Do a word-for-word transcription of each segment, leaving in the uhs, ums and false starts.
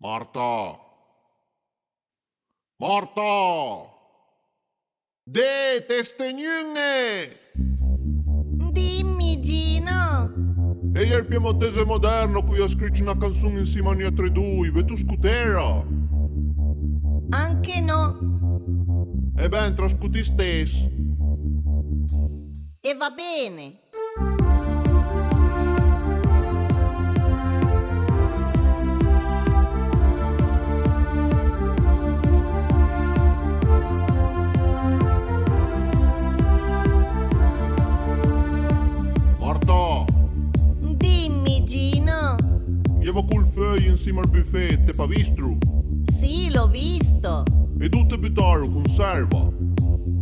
Marta! Marta! Deh, t'é stegnun-e! Dimmi, Gino! E je ël piemontese moderno, ch'o-i à scricc na canson ansima a nuiàutri doi, veuto scotela? Anche no. E ben, te la scoti istess. E va bene. Marta! Dimmi, Gino. I eva col feuj ansima al bufet, t'é pa vistlo? Sì, l'ho visto. E dove t'é butalo, conserva?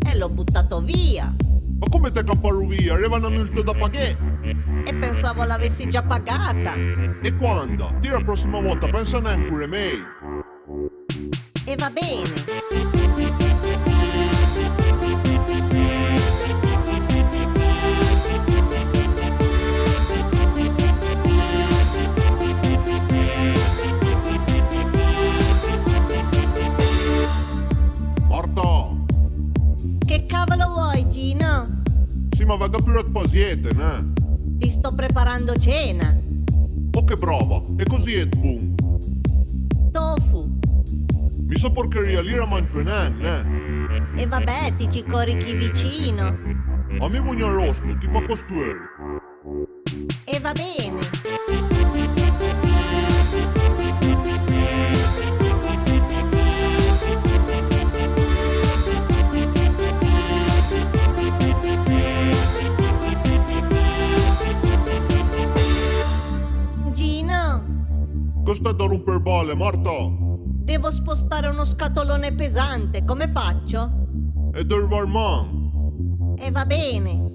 E l'ho buttato via. Ma come t'é campalo via? L'eva na multa da paghé. E pensavo l'avessi già pagata. E quanda? Ti la prossima vòta pensa nen ch'o l'é mej. E va bene. Marta! Che cavolo vuoi, Gino? Sì, ma vaga pure ëd pasiente, neh? Ti sto preparando cena. Oh, che brava! E cos'é ëd bon? Tofu. Mi sta porcheria lì la magno pì nen, neh? E vabbè, ti ci corichi vicino. A mi vogna rosto, ti fa còs t'veul. E va bene. Gino! Còs t'é da rompe le bale, Marta? Devo spostare uno scatolone pesante, come faccio? E deuvarman. E va bene.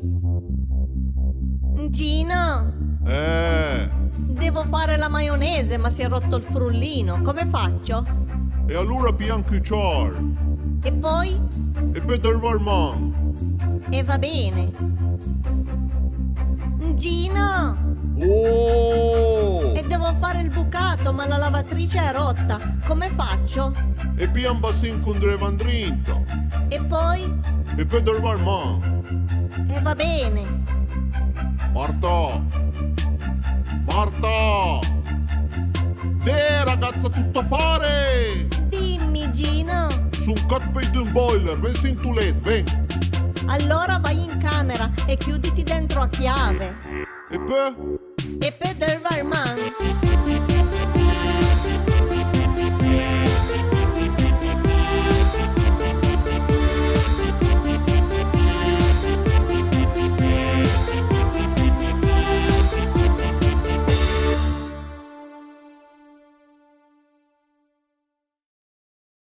Gino! Eh! Devo fare la maionese, ma si è rotto il frullino, come faccio? E alora pija un cuciar. E poi? E peui deuvarman. E va bene. Gino! Oh! E devo fare il bucato, ma la lavatrice è rotta. Come faccio? E pija un basin con d'eva andrinta. E poi? E peui deuvarman. E va bene. Marta! Marta! Deh, ragazza tuttofare! Dimmi, Gino. Son còt peui d'un boiler, ven sì ant ël let, ven. Allora vai in camera e chiuditi dentro a chiave. E peui? E peui deuvarman.